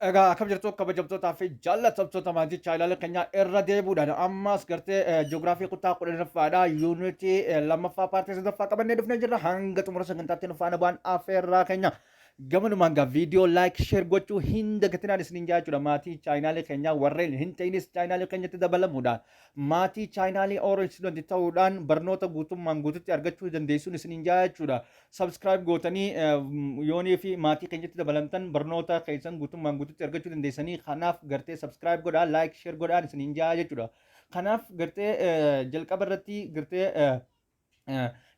Egaa akkam jirtu, kabajamtootaa fi jaallatamtoota maatii chaayinaalee keenyaa? Irra deebuudhaan ammas gartee ji'oogiraafii kutaa 10ffaadha, yuunitii lammaffaa, paartii sadaffaa qabannee dhufnee jirra. Hanga xumura sagantaatti nu faana bu'aan affeerraa keenya. Gamanumaan gaa viidiyoo like, share gochuu hin dagatinaan isiniin jaa jechuudha. Maatii chaayinaalee keenyaa warreen hin ta'inis chaayinaalee keenyatti dabalamuudhaan maatii chaayinaalee Orange Student ta'uudhaan barnoota guutummaan guututti argachuu dandeessuun isiniin jaa jechuudha. Subscribe gootanii yoonii fi maatii keenyatti dabalamtan barnoota keessan guutummaan guututti argachuu dandeessanii. Kanaaf gartee subscribe godhaa, like, share godhaan isiniin jaa jechuudha. Kanaaf gartee jalqaba irratti gartee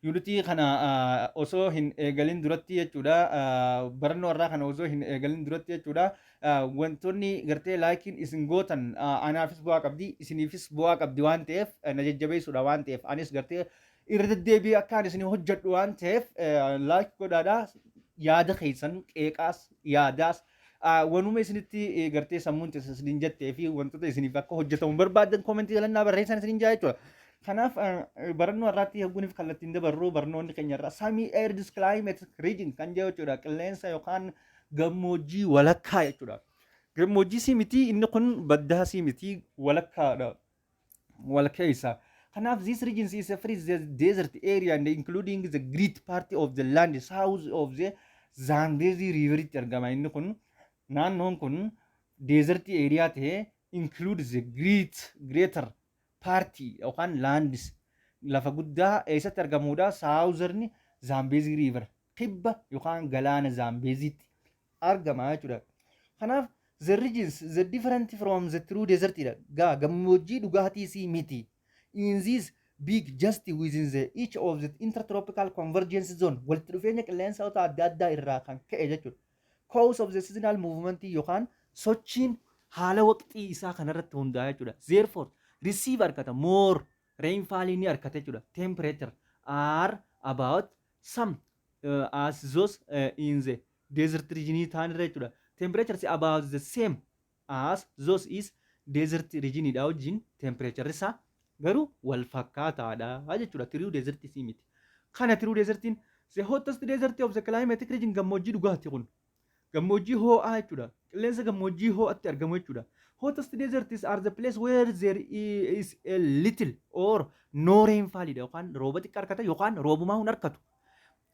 yuunitii kana osoo hin eegalin duratti jechuudha, barannoo irraa kana osoo hin eegalin duratti jechuudha, wantoonni gartee likeiin isin gootan anaafis bu'aa qabdi, isiniifis bu'aa qabdi waan ta'eef, na jajjabeessuudha waan ta'eef, anis gartee irra deddeebi'ee akkaan isin hojjedhu waan ta'eef, like godhaadha. Yaada keessan, qeeqaas yaadaas, wanuma isinitti gartee sammuun teessa isiniin jettee fi wantoota isiniif akka hojjetamu barbaadan commentii jalannaa barreessan isiniin jaa jechuudha. Kanaaf barannoo irraatti hogguuniif kallattiin dabarru, barnoonni keenya irraa semi arid climate region kan jedhu jechuudha. Qilleensa yookaan gammoojjii walakkaa jechuudha. Gammoojjii si miti inni kun, baddaa si miti, walakkaadha. Wal keessa. Kanaaf this region is a free desert area and including the great part of the land south of the Zambezi River itti argama. Inni kun, naannoon kun desert area ta'ee include the greater part yookaan lands, lafa guddaa eessatti argamudha? Southern Zambezi River, kibba yookaan galaana Zambezitti argama jechuudha. Kanaaf the regions the different from the true desert dha. Gaa gammoojjii dhugaatii sii miti. In this big just within the each of the intertropical convergence zone, walitti dhufeenya qilleensota adda addaa irraa kan ka'e jechuudha. Cause of the seasonal movement yookaan sochiin haala waqtii isaa kanarratti hundaa'a jechuudha. Therefore, receive argata, more rainfall ni argata jechuudha. Temperature are about same as those in the desert region ta'an irra jechuudha. Temperature is about the same as those is desert region dha wajjin temperature isaa garuu wal fakkaataadha jechuudha. True desert si miti. Kana true desertiin the hottest desert of the climatic region, gammoojjii dhugaati kun. Gammoojjii ho'aa jechuudha. Qilleensa gammoojjii ho'aatti argamu jechuudha. Hottest deserts are the place where there is a little or no rainfall dha, yookaan rooba xiqqaa argata yookaan roobumaa hin argatu.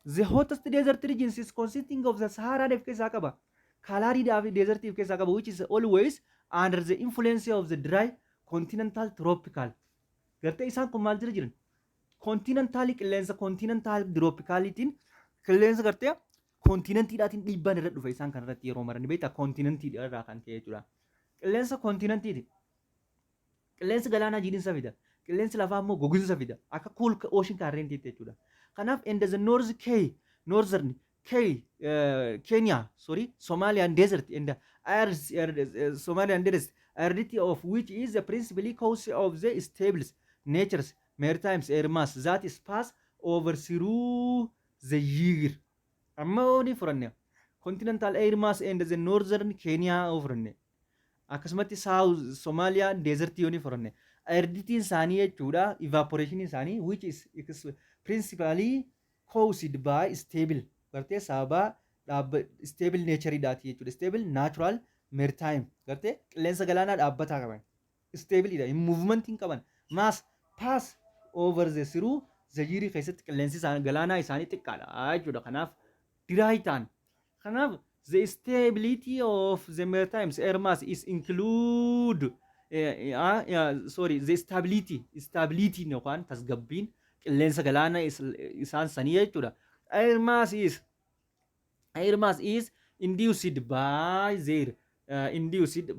The hottest desert regions is consisting of the Sahara of keessaa qaba. Kalahari desert of keessaa qaba, which is always under the influence of the dry continental tropical. Gartee isaan kun maal jira jiran? Continental, qilleensa continental tropicalitiin, qilleensa gartee continentiidhaatiin dhiibbaan irra dhufa isaan kanarratti yeroo maran beektaa, continentii irraa kan ka'e jechuudha. Qilleensa continentiiti. Qilleensi galaanaa jiidhinsa fida. Qilleensi lafaa immoo goginsa fida. Akka cool ocean currentiitti jechuudha. Kanaaf and the North K, Northern K, Kenya, sorry, Somalian desert and the Somalian desert, aridity of which is the principally cause of the stable natures maritime air mass that is pass over through the year. Amma ni furanne. Continental air mass and the northern Kenya furanne. Akkasumatti South Somalia desert yoo ni furanne. Aridityiin isaanii jechuudha, evaporation isaanii, which is principally caused by stable, gartee sababa dhaabba stable nature dhaati jechuudha. Stable natural maritime, gartee qilleensa galaanaa dhaabbataa qaban. Stable dha, movement hin qaban. Mass pass over the through the year keessatti qilleensi isaanii galaanaa isaanii xiqqaadha jechuudha. Kanaaf dry ta'an. Kanaaf the stability of the maritime air mass is include sorry, the stability yookaan tasgabbiin qilleensa galaana isaan sanii jechuudha. Air mass is induced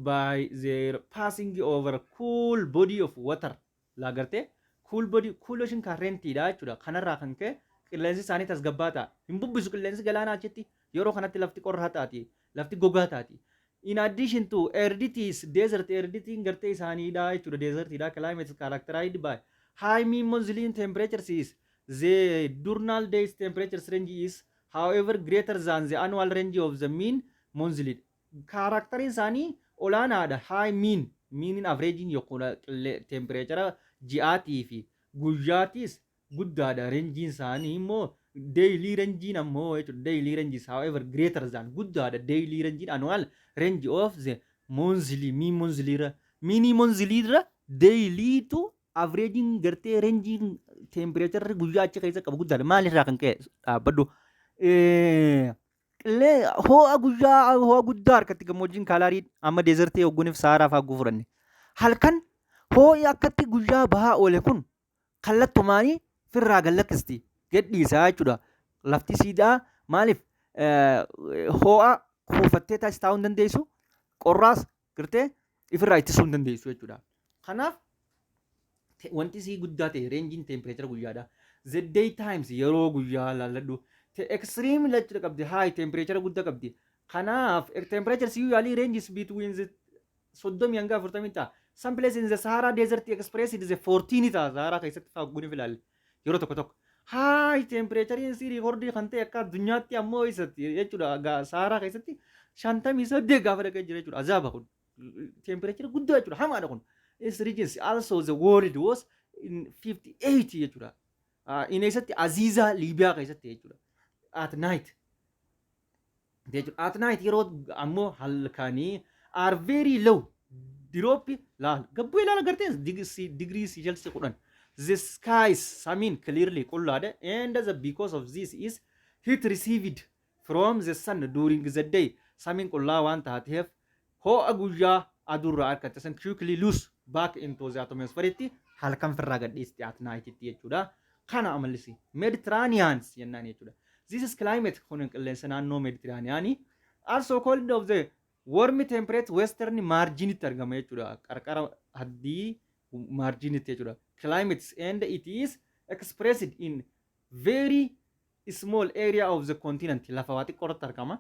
by their passing over cool body of water. Laa gartee cool body, cool ocean current dha jechuudha. Kanarraa kan ka'e qilleensi isaanii tasgabbaa ta'a. Hin bubbisu qilleensi galaanaa achitti. Yeroo kanatti lafti qorraa taati, lafti gogaa taati. In addition to aridities, desert aridity gartee isaaniidha jechuudha. Desertidha. Climate is characterized by high mean monthly temperatures is the diurnal days temperatures range is however greater than the annual range of the mean monthly. Characteriin isaanii olaanaadha. High mean, mean average yookaan temperature ji'aatii fi guyyaatiis guddaadha. Rangeiin isaanii immoo Daily rangeiin ammoo jechuudha. Daily range is, however, greater than, guddaadha. Daily rangeiin annual range of the monthly, mean monthly irra, mini monthly irra daily to averaging gartee rangeiin temperature guyyaa achi keessa qabu guddaadha. Maalirraa kan ka'e? Dhaabbadhu. Qillee ho'a guyyaa, ho'a guddaa harkatti gammoojjiin Kaalaarii amma desertii hogguniif Saaraa fa'aa fudhanne. Halkan ho'i akkatti guyyaa bahaa oole kun kallattumaanii firraa gallakkisti, gadhiisaa jechuudha. Lafti siidaa maaliif ho'a kuufattee taa'uu hin dandeessu, qorraas gartee ifirraa ittisuu hin dandeessu jechuudha. Kanaaf wanti sii guddaa ta'e rangeiin temperature guyyaadha. The day times yeroo guyyaa laalladhu. Extreme jechuudha qabdi, high temperature guddaa qabdi. Kanaaf temperature sii yaalii ranges between the 30 hanga 40 ta'a. Some place in the Sahara Desert express it is a 14 ta'a. Sahara keessatti fa'aa guni filaalle yeroo tokko tokko. High temperature sii recordii kan ta'e akka addunyaatti ammoo isatti jechuudha. Sahara keessatti 58 gaafa dhaqee jira jechuudha. Azaaba kun. Temperature guddaa jechuudha. Hamaadha kun. This regions also the world was in 58 jechuudha. Inni eessatti? Aziizaa Liibiyaa keessatti jechuudha. At night. Jechuudha. At night yeroo ammoo halkanii are very low. Drop laal. Gabbuu ilaala gartee digirii Celsius 10. The skies samiin clearly qullaadha, and the because of this is heat received from the sun during the day, samiin qullaa waan taateef ho'a guyyaa aduurraa argatte san quickly lose back into the atmosphere halkan firraa gadhiisti at night jechuudha. Kana amallisi Mediterraneans jennaan jechuudha. This is climate kun qilleensa naannoo Mediterraneanii also called of the warm temperate western marginitti argama jechuudha. Qarqara haddii marginitti jechuudha. Climates and it is expressed in very small area of the continent, lafa waa xiqqoo irratti argama.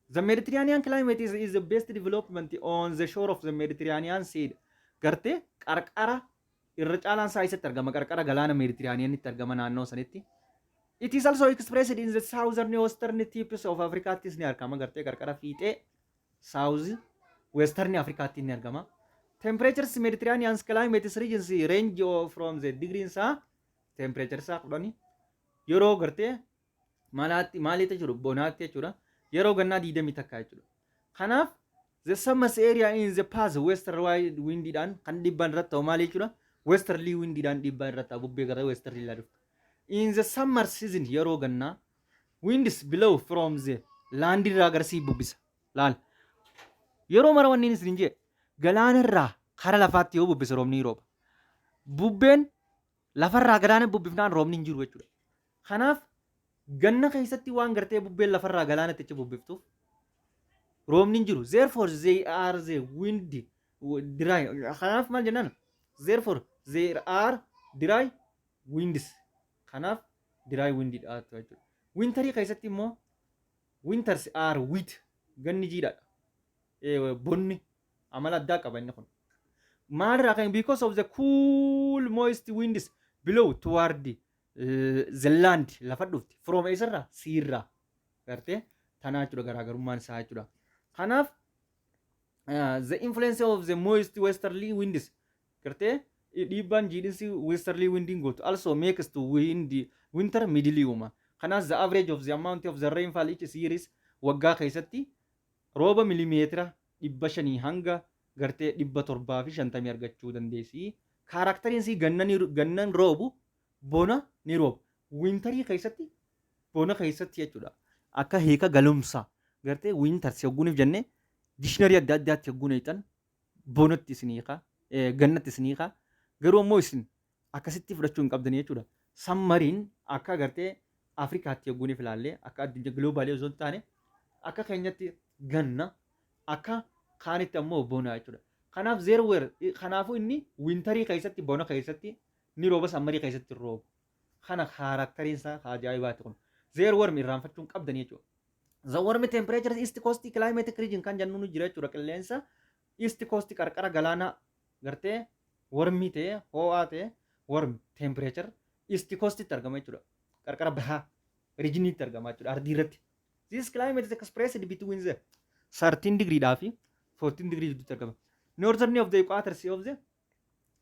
The Mediterranean climate is the best development on the shore of the Mediterranean Sea. Gartee qarqara irra caalaan isaa isatti argama, qarqara galaana Mediterraneanitti argama naannoo sanitti. It is also expressed in the southern western tips of Africaattis ni argama, gartee qarqara fiixee south western Africaatti ni argama. Temperatures Mediterranean climate regions range of from the degree isaa temperature isaa 10 yeroo gartee malaatti maalitti jechuudha, bonaatti jechuudha, yeroo gannaa 21 jechuudha. Kanaaf the summer area in the path westerly windiidhaan kan dhiibbaan irratti ta'u maali jechuudha? Westerly windiidhaan dhiibbaan irratti ta'u, bubbee gara westerly ilaa dhuftu. In the summer season yeroo gannaa winds blow from the land irraa garsii bubbisa. Laal. Yeroo mara wanni isin jee galaana irraa kara lafaatti yoo bubbise roobni ni rooba. Bubbeen lafarraa galaana bubbifnaan roobni hin jiru jechuudha. Kanaaf ganna keessatti waan gartee bubbeen lafarraa galaanatti achi bubbiftuuf roobni hin jiru. Therefore they are the wind dry. Kanaaf maal jennaan? Therefore there are dry winds. Kanaaf dry windidha jechuudha. Winterii keessatti immoo winters are wet, ganni jiidhaadha. Bonni amala addaa qaba inni kun. Maalirraa kan? Because of the cool moist winds blow toward the land, lafa dhufti. From eessarraa? Searraa. Gartee tanaa jechuudha garaagarummaan isaa jechuudha. Kanaaf the influence of the moist westerly winds, gartee dhiibbaan jiidhinsi westerly windiin gootu also makes to wind winter middle uuma. Kanaaf the average of the amount of the rainfall each year is waggaa keessatti rooba milimeetira 500 hanga gartee 750 argachuu dandeessi. Characteriin gannan roobu, bona ni rooba. Winterii keessatti, bona keessatti jechuudha. Akka hiika galumsa gartee winters yogguuniif jennee dictionary adda addaatti yogguun hiikan bonatti isin hiika, gannatti isin hiika, garuu ammoo isin akkasitti fudhachuu hin qabdanii jechuudha. Summeriin akka gartee Afrikaatti yogguuniif ilaallee, akka addunyaa globalii osoo hin taane, akka keenyatti ganna, akka kaanitti ammoo bona jechuudha. Kanaaf there were kanaafuu inni winterii keessatti, bona keessatti ni rooba, summerii keessatti roobu. Kana characteriin isaa ajaa'ibaati kun. There warm irraanfachuu hin qabdanii jechuudha. The warm temperature east coast climatic region kan jennu nu jira jechuudha. Qilleensa east coast qarqara galaanaa gartee warmii ta'e, ho'aa ta'e, warm temperature east coastitti argama jechuudha. Qarqara bahaa regionitti argama jechuudha ardii irratti. This climate is expressed between the 13 degree dhaa fi 14 degree gidduutti argama. Northern of the equator, sea of the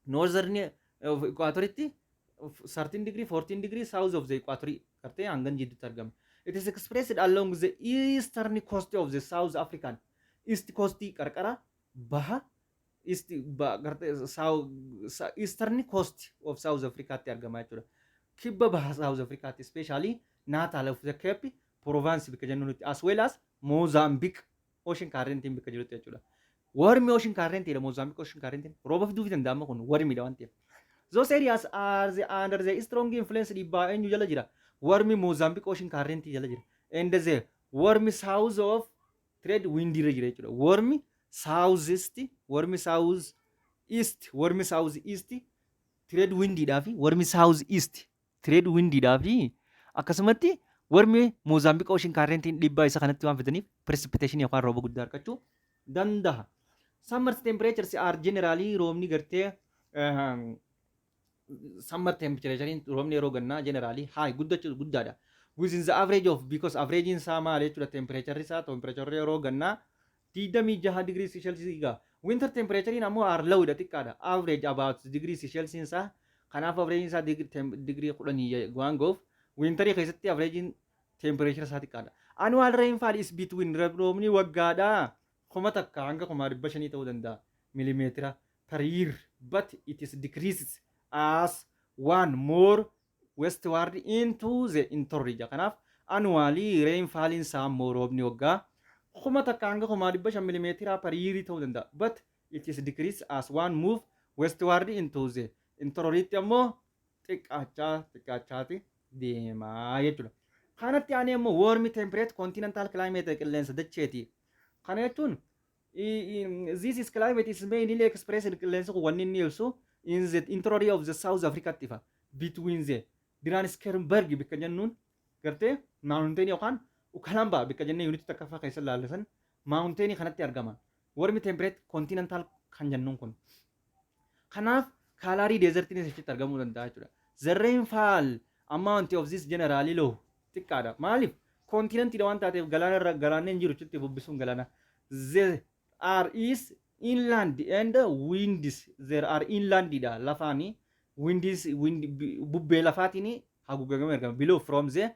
northern of equatoritti 13 degree, 14 degree south of the equator. Gartee hangan jidduutti argama. It is expressed along the eastern coast of the South African. East coast, qarqara baha east gartee eastern coast of South Africaatti argama jechuudha. Kibba baha South Africaatti, especially Natal of the Cape Province bakka jennutti, as well as Mozambique Ocean Current bakka jirutti jechuudha. Warm Ocean Current dha. Mozambique Ocean Current rooba fiduu danda'ama, kun warmidha waan ta'eef. Those areas are under the strong influence, dhiibbaa eenyu jala jira? Warm Mozambique Ocean Current jala jira. And the warm south of trade wind irra jira jechuudha. Warm south east, warm south east, warm south east trade windiidhaa fi warm south east trade windiidhaa fi akkasumatti warm Mozambique Ocean Currentiin dhiibbaa isa kanatti waan fidaniif precipitation yookaan rooba guddaa argachuu danda'a. Summer temperatures are generally, roobni gartee summer temperature, roobni yeroo gannaa generally high, guddachuu guddaadha. Within the average of, because average isaa maal jechuudha? Temperature isaa, temperature yeroo gannaa 26 degree Celsius gaa. Winter temperature ammoo are low dha, xiqqaadha. Average about degree Celsius isaa, kanaaf average isaa degree 10 waan ga'uuf winterii keessatti average temperature isaa xiqqaadha. Annual rainfall is between, roobni waggaadhaa 1000 hanga 500,000 ta'uu danda'a millimeetira per year, but it is decreases as one more westward into the interior. Kanaaf annually rainfall isaa immoo roobni waggaa 1000 hanga 500,000 millimeetira per year ta'uu danda'a, but it is decrease as one move westward into the interior ammoo xiqqaachaa xiqqaachaati deemaa jechuudha. Kanatti aanee immoo warm temperate continental climate, qilleensa dacheeti. Kana jechuun this is climate is mainly expressed, qilleensa kun wanni inni ibsu in the interior of the South Africa ifa between the Drakensberg bikka jennuun gartee mountain yookaan Ukalamba bikka jennee unitii takkaffaa keessa laallisan mountain kanatti argama. Warm temperate continental kan jennuun kun. Kanaaf Kalahari desertiin achitti argamuu danda'a jechuudha. The rainfall amount of this generally low, xiqqaadha. Maaliif? Continentiidha waan taateef galaana irra galaanni hin jiru achitti bubbisuun galaana. There are is inland and winds, there are inlandidha, lafaani winds, wind, bubbee lafaatiin haguugamee argama. Below from the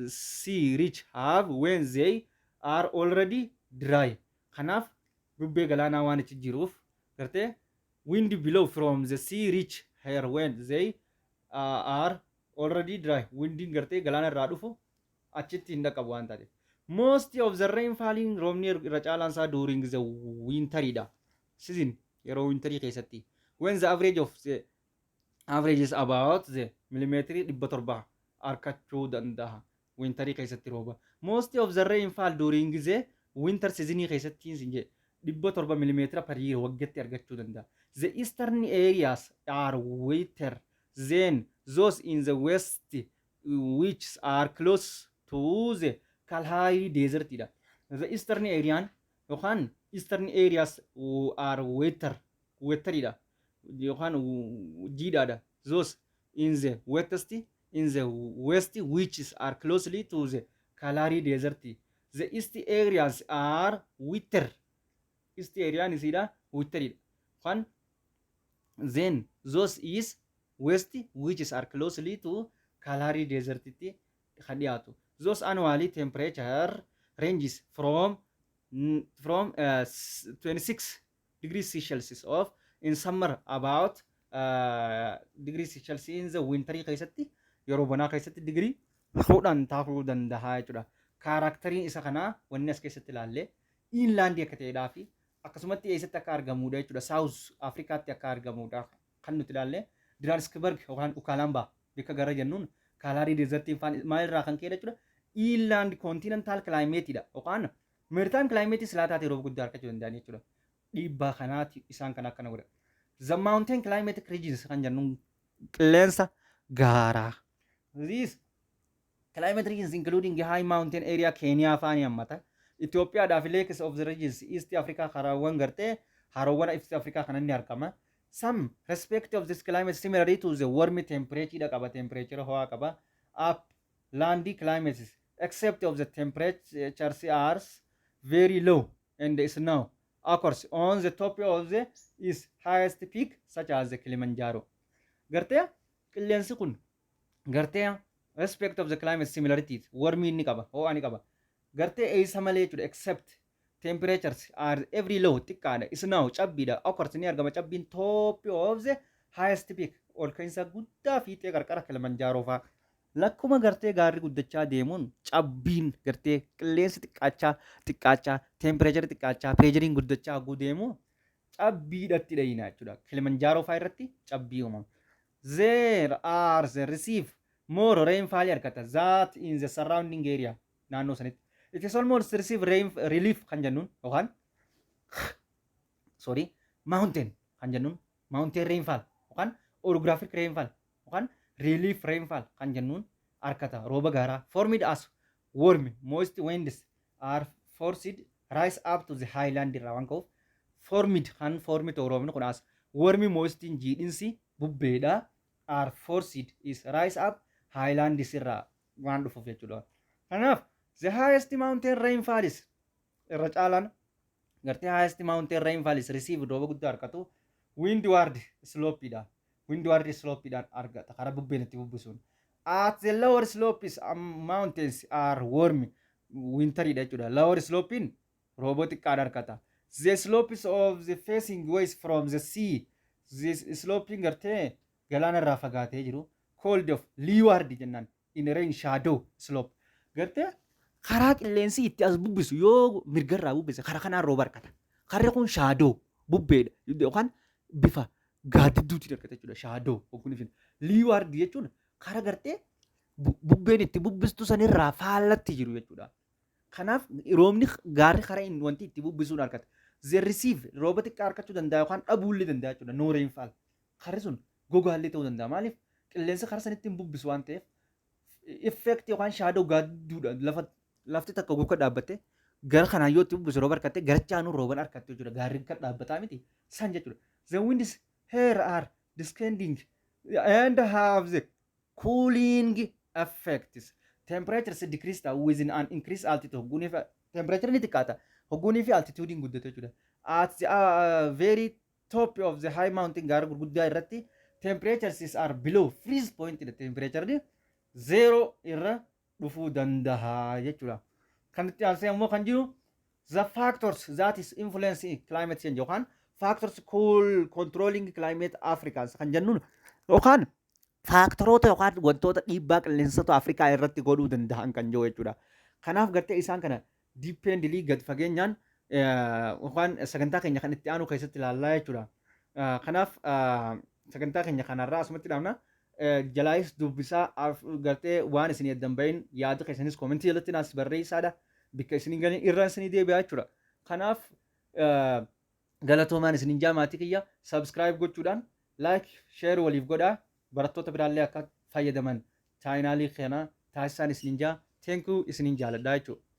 sea reach have when they are already dry. Kanaaf bubbee galaanaa waan achi jiruuf gartee wind below from the sea reach here when they are already dry. Windiin gartee galaana irraa dhufu achitti hin dhaqqabu waan taateef. Most of the rainfalling, roobni irra caalaan isaa during the winteridha. Season, yeroo winterii keessatti. When the average of the average is about the millimeetirii 700 argachuu danda'a. Winterii keessatti rooba. Most of the rainfall during the winter seasonii keessatti sin jedhe 700 millimeetira per year waggaatti argachuu danda'a. The eastern areas are wetter than those in the west, which are close to the Kalahari Desert dha. The eastern area yookaan eastern areas are wetter, wetteridha yookaan jiidhaadha. Those in the westest, in the west, which are closely to the Kalahari Desert. The east areas are wetter. East area isiidha, wetteridha. Kan then those is west, which is are closely to Kalahari Desert tti kan dhiyaatu. Those annually temperature ranges from 26 degrees Celsius of in summer, about degrees Celsius in the winter keessatti, yeroo bonaa keessatti digirii 10 ta'uu danda'a jechuudha. Characteriin isa kanaa wanni as keessatti ilaalle inlandii akka ta'edhaa fi akkasumatti eessatti akka argamudha jechuudha. South Afrikaatti akka argamudha kan nuti ilaalle. Drakensberg yookaan Ukalamba bikka gara jennuun Kalahari Desertiin maalirraa kan ka'edha jechuudha. Inland continental climateidha yookaan maritime climate silaa taate rooba guddaa argachuu danda'an jechuudha. Dhiibbaa kanaati isaan kan akkana godha. The mountain climatic regions kan jennuun qilleensa gaaraa. These climate regions including high mountain area Kenya faani hammata. Itoophiyaadhaaf lakes of the regions East Africa, karaawwan gartee haroowwan East Africa kanan ni argama. Some respect of this climate similarly to the warm temperature dha qaba, temperature ho'aa qaba. Upland climates, except of the temperatures are very low and snow occurs on the top of the is highest peak such as the Kilimanjaro. Gartee qilleensi kun gartee Respect of the climate similarities, warmii ni qaba, ho'a ni qaba. Gartee eessa malee jechuudha, except temperatures are every low, xiqqaadha. Snow, cabbiidha. Occurs, ni argama cabbiin, top of the highest peak, ol ka'iinsa guddaa fiixee qarqara Kilimanjaaroo fa'aa. Lakkuma gartee gaarri guddachaa deemuun cabbiin gartee qilleensi xiqqaachaa xiqqaachaa, temperature xiqqaachaa, pressureiin guddachaa hagguu deemu cabbiidhatti dhayina jechuudha. Kilimanjaaroo fa'aa irratti cabbii uumama. There are the receive more rainfall argata that in the surrounding area, naannoo sanitti. It is almost receive rain relief kan jennuun yookaan, sorry, mountain kan jennuun, mountain rainfall yookaan orographic rainfall yookaan relief rainfall kan jennuun argata, rooba gaaraa formed as warm moist winds are forced rise up to the highland irraa waan ka'uuf, formed kan formed ta'u roobni kun as warm moistiin, jiidhinsi bubbeedha, are forced is rise up highlands irraa waan dhufuuf jechuudha. Kanaaf the highest mountain rainfall is irra caalaan gartee highest mountain rainfall is receive, rooba guddaa argatu windward slopeidha. Windward slopeidhaan argata karaa bubbeen itti bubbisuun. At the lower slopes mountains are warm winteridha jechuudha. Lower slopein rooba xiqqaadha argata. The slopes of the facing ways from the sea, this sloping gartee galaana irraa fagaatee jiru, cold of leeward jennaan, in rain shadow slope, gartee karaa qilleensi itti as bubbisu yoo mirgarraa bubbise karaa kanaan rooba argata. Karri kun shadow bubbeedha yookaan bifa gaaddidduutiin argata jechuudha. Shadow yookiin leeward jechuun karaa gartee bubbeen itti bubbistu sanirraa faallatti jiru jechuudha. Kanaaf roobni gaarri karaa inni wanti itti bubbisuun argata. The receive rooba xiqqaa argachuu danda'a yookaan dhabuullee danda'a jechuudha. No rainfall. Karri sun gogaallee ta'uu danda'a. Maaliif? Qilleensa karaa sanitti hin bubbisu waan ta'eef, effect yookaan shadow gaaddidduudha. Lafa lafti takka goga dhaabbatte gara kanaan yoo itti bubbisu rooba argatte, gara chaanuu rooban argatte jechuudha. Gaarri kan dhaabbataa miti san jechuudha. The winds here are descending and have the cooling effects. Temperatures decrease within an increased altitude. Hogguunii fi temperature ni xiqqaata. Hogguunii fi altitude guddatu jechuudha. At the very top of the high mountain, gaara gurguddaa irratti, temperatures are below freeze point dha. Temperature zero irra dhufuu danda'a jechuudha. Kan itti aansee ammoo kan jiru the factors that is influence climate change yookaan factors cool controlling climate Africans kan jennuun yookaan factoroota yookaan wantoota dhiibbaa qilleensota Afrikaa irratti godhuu danda'an kan jiru jechuudha. Kanaaf gartee isaan kana deeply gad fageenyaan yookaan sagantaa keenya kan itti aanu keessatti ilaallaa jechuudha. Kanaaf sagantaa keenya kanarraa asumatti dhaabna. Jalaayis dubbisaa, gartee waan isin addan bahin yaada keessanis commentii jalatti naas barreessaadha. Bikka isin galin irra isinii deebi'aa jechuudha. Kanaaf galatoomaan isinin jaa. Maatii kiyya, subscribe gochuudhaan like, share waliif godhaa, barattoota biraallee akka fayyadaman channelii kana taasisaan isinin jaa. Thank you, isinin jaaladhaa jechuudha.